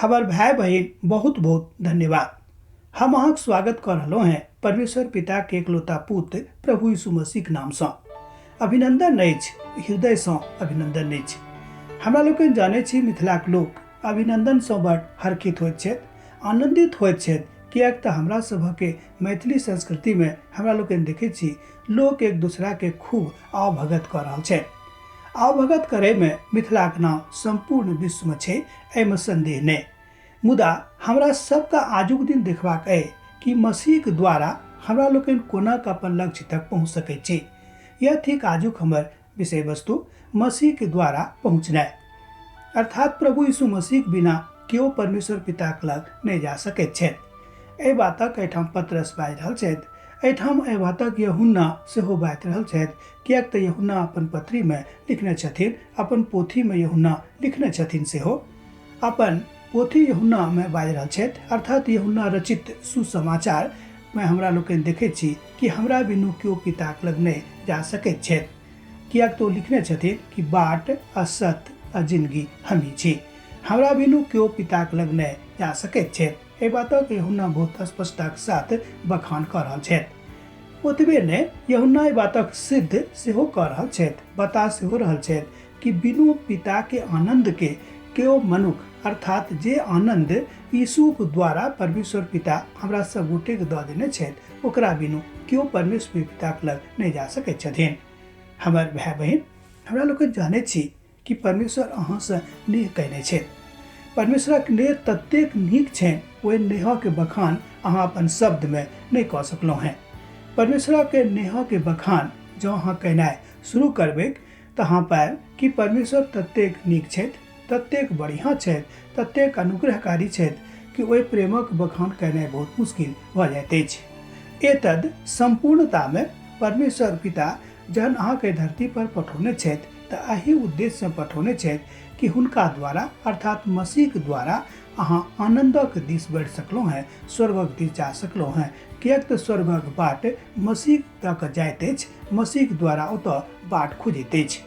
हमर भाय बहिन, बहुत बहुत धन्यवाद। हम अहाँक स्वागत कऽ रहलहुँ हेँ परमेश्वर पिताके एकलौता पुत्र प्रभु यीशु मसीहके नामसँ। अभिनन्दन अछि, हृदयसँ अभिनन्दन अछि। हमरा लोकनि जानै छी मिथिलाक लोक अभिनन्दनसँ बड़ हर्षित होइत छथि, आनन्दित होइत छथि, किएक तऽ हमरा सभके मैथिली संस्कृतिमे हमरा लोकनि देखै छी लोक एक दोसराके खूब आवभगत कऽ रहल छथि। आवभगत करैमे मिथिलाक नाम सम्पूर्ण विश्वमे छै, एहिमे सन्देह नहि। मुदा हमरा सबके आजुक दिन देखबाक अइ कि मसीहक द्वारा हमरा लोकनि कोना कऽ अपन लक्ष्य तक पहुँच सकैत छी। यह थिक आजुक हमर विषय वस्तु, मसीहके द्वारा पहुँचनाइ। अर्थात प्रभु यीशु मसीहक बिना केओ परमेश्वर पिताक लग नहि जा सकैत छथि। एहि बातक एहिठाम पतरस बाजि रहल छथि। एहिठाम एहि बातक यूहन्ना सेहो बाजि रहल छथि, किएक तऽ यूहन्ना अपन पत्रीमे लिखने छथिन, अपन पोथीमे यूहन्ना लिखने छथिन सेहो। अपन पोथी यूहन्नामे बाजि रहल छथि, अर्थात यूहन्ना रचित सुसमाचारमे हमरा लोकनि देखैत छी कि हमरा बिनु केओ पिताक लग नहि जा सकैत छथि, किएक तऽ ओ लिखने छथिन कि बाट आ सत्य आ जिनगी हमही छी, हमरा बिनु केओ पिताक लग नहि जा सकैत छथि। एहि बातक यूहन्ना बहुत स्पष्टताक साथ बखान कऽ रहल छथि। ओतबे नहि, यूहन्ना एहि बातक सिद्ध सेहो कऽ रहल छथि, बता सेहो रहल छथि कि बिनु पिताके आनन्दके केओ मनुख, अर्थात जे आनन्द यीशुक द्वारा परमेश्वर पिता हमरा सब गोटेके दऽ देने छथि, ओकरा बिनु केओ परमेश्वर पिताक लग नहि जा सकैत छथिन। हमर भाय बहिन, हमरा लोकनि जानैत छी कि परमेश्वर अहाँसँ नेह कयने छथि। परमेश्वरक नेह ततेक नीक छनि, ओहि नेहके बखान अहाँ अपन शब्दमे नहि कऽ सकलहुँ हेँ। परमेश्वरक नेहके बखान जँ अहाँ केनाइ शुरू करबैक तऽ अहाँ पायब कि परमेश्वर ततेक नीक छथि, ततेक बढ़िआँ छथि, ततेक अनुग्रहकारी छथि कि ओहि प्रेमक बखान केनाइ बहुत मुश्किल भऽ जाइत अछि। एतद सम्पूर्णतामे परमेश्वर पिता जहन अहाँके धरती पर पठौने छथि तऽ एहि उद्देश्यसँ पठौने छथि कि हुनका द्वारा, अर्थात मसीहक द्वारा अहाँ आनन्दक दिस बढ़ि सकलहुँ हेँ, स्वर्गक दिस जा सकलहुँ हेँ, किएक तऽ स्वर्गक बाट मसीह दऽ कऽ जाइत अछि, मसीहक द्वारा ओतऽ बाट खुजैत अछि।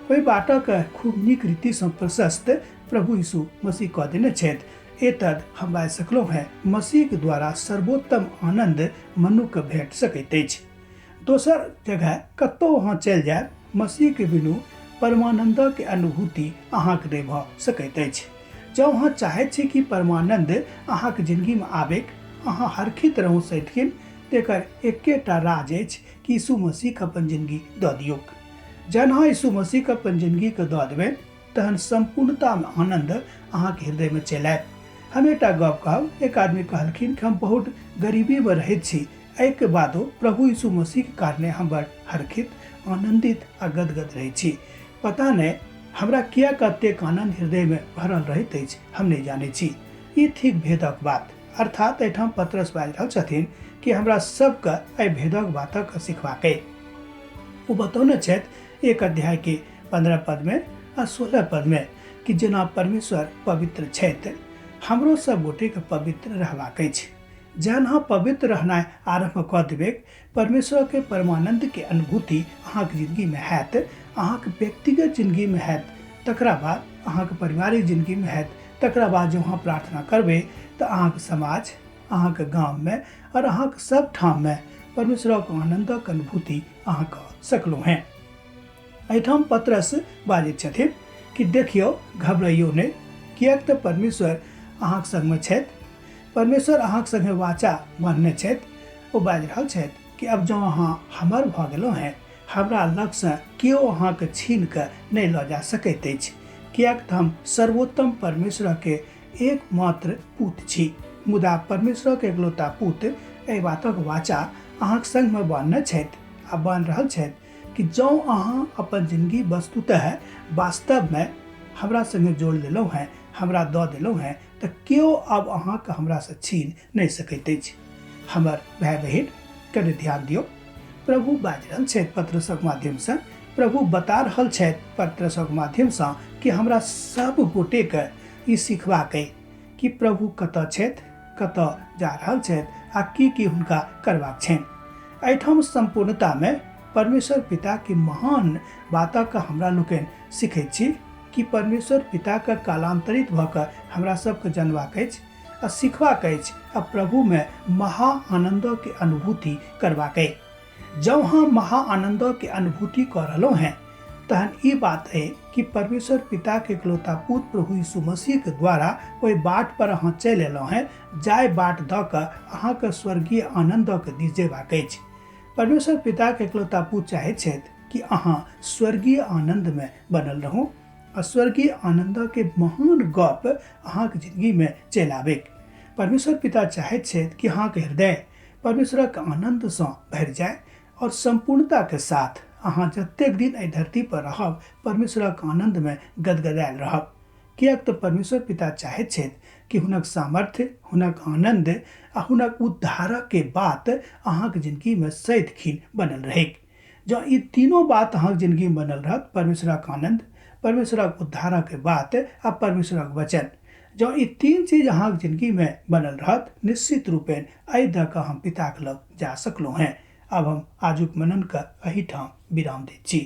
ओहि बाटक खूब नीक रीतिसँ प्रशस्त प्रभु यीशु मसीह कऽ देने छथि। एतद हम बाजि सकलहुँ हेँ, मसीहक द्वारा सर्वोत्तम आनन्द मनुक्खके भेट सकैत अछि। दोसर जगह कतहु अहाँ चलि जायब, मसीहके बिनु परमानन्दक अनुभूति अहाँके नहि भऽ सकैत अछि। जँ अहाँ चाहैत छी कि परमानन्द अहाँके जिनगीमे आबैक, अहाँ हरखित रहू सदिखन, तेकर एकेटा राज अछि कि यीशु मसीहके अपन जिनगी दऽ दियौक। जहन अहाँ यीशु मसीहके अपन जिनगीके दऽ देबनि तहन सम्पूर्णतामे आनन्द अहाँके हृदयमे चलि आयत। हम एकटा गप कहब, एक आदमी कहलखिन कि हम बहुत गरीबीमे रहैत छी, एहिके बादो प्रभु यीशु मसीहके कारणे हम बड़ हर्षित, आनन्दित आ गदगद रहैत छी। पता नहि हमरा किएक एतेक आनन्द हृदयमे भरल रहैत अछि, हम नहि जानैत छी। ई थिक भेदक बात। अर्थात एहिठाम पतरस बाजि रहल छथिन कि हमरा सबके एहि भेदक बातक सिखबाक अइ। ओ बतौने छथि 1 अध्याय के 15 पद में आ 16 पद में कि जेना परमेश्वर पवित्र छथि, हमरो सब गोटेके पवित्र रहबाक अछि। जहन अहाँ पवित्र रहनाइ आरम्भ कऽ देबै, परमेश्वरके परमानन्दके अनुभूति अहाँके जिनगीमे हैत, अहाँके व्यक्तिगत जिनगीमे हैत, तकरा बाद अहाँके पारिवारिक जिनगीमे हैत, तकरा बाद जँ अहाँ प्रार्थना करबै तऽ अहाँके समाज, अहाँके गाममे आओर अहाँके सब ठाममे परमेश्वरक आनन्दक अनुभूति अहाँ कऽ सकलहुँ हेँ। एहिठाम पतरस बाजैत छथिन कि देखियौ, घबराइयौ नहि, किएक तऽ परमेश्वर अहाँके संगमे छथि, परमेश्वर अहाँके संगे वाचा बान्हने छथि। ओ बाजि रहल छथि कि अब जँ अहाँ हमर भऽ गेलहुँ हेँ, हमरा लगसँ केओ अहाँके छीन कऽ नहि लऽ जा सकैत अछि, किएक तऽ हम सर्वोत्तम परमेश्वरके एकमात्र पूत छी। मुदा परमेश्वरक एकलौता पूत एहि बातक वाचा अहाँके संगमे बान्हने छथि आ बान्हि रहल छथि कि जँ अहाँ अपन जिनगी वस्तुतः वास्तवमे हमरा संगे जोड़ि लेलहुँ हेँ, हमरा दऽ देलहुँ हेँ, तऽ केओ आब अहाँके हमरासँ छीन नहि सकैत अछि। हमर भाय बहिन, कने ध्यान दियौ। प्रभु बाजि रहल छथि पतरसक माध्यमसँ, प्रभु बता रहल छथि पतरसक माध्यमसँ कि हमरा सब गोटेके ई सिखबाक अइ कि प्रभु कतऽ छथि, कतऽ जा रहल छथि आ की की हुनका करबाक छनि। एहिठाम सम्पूर्णतामे परमेश्वर पिताके महान बातक हमरा लोकनि सिखैत छी कि परमेश्वर पिताके कालान्तरित भऽ कऽ हमरा सबके जनबाक अछि आ सिखबाक अछि आ प्रभुमे महा आनन्दके अनुभूति करबाक अछि। जँ अहाँ महा आनन्दके अनुभूति कऽ रहलहुँ हेँ तहन ई बात अइ कि परमेश्वर पिताके इकलौता पुत्र प्रभु यीशु मसीहके द्वारा ओहि बाट पर अहाँ चलि एलहुँ हेँ जाहि बाट दऽ कऽ अहाँके स्वर्गीय आनन्दके दिस जेबाक अछि। परमेश्वर पिताके इकलौता पुत्र चाहैत छथि कि अहाँ स्वर्गीय आनन्दमे बनल रहू आ स्वर्गीय आनन्दके महान गप अहाँके जिंदगीमे चलि आबैक। परमेश्वर पिता चाहैत छथि कि अहाँके हृदय परमेश्वरक आनन्दसँ भरि जाय और सम्पूर्णताके साथ अहाँ जतेक दिन एहि धरती पर रहब परमेश्वरक आनन्दमे गदगदायल रहब। किएक तऽ परमेश्वर पिता चाहैत छथि कि हुनक सामर्थ्य, हुनक आनन्द आ हुनक उद्धारके बात अहाँके जिंदगीमे सदिखन बनल रहैक। जँ ई तीनो बात अहाँके जिंदगीमे बनल रहत, परमेश्वरक आनन्द, परमेश्वरक उद्धारक बात आ परमेश्वरक वचन, जँ ई तीन चीज अहाँके जिंदगीमे बनल रहत, निश्चित रूपेण एहि दऽ कऽ हम पिताके लग जा सकलहुँ हेँ। आब हम आजुक मननके एहिठाम विराम दैत छी।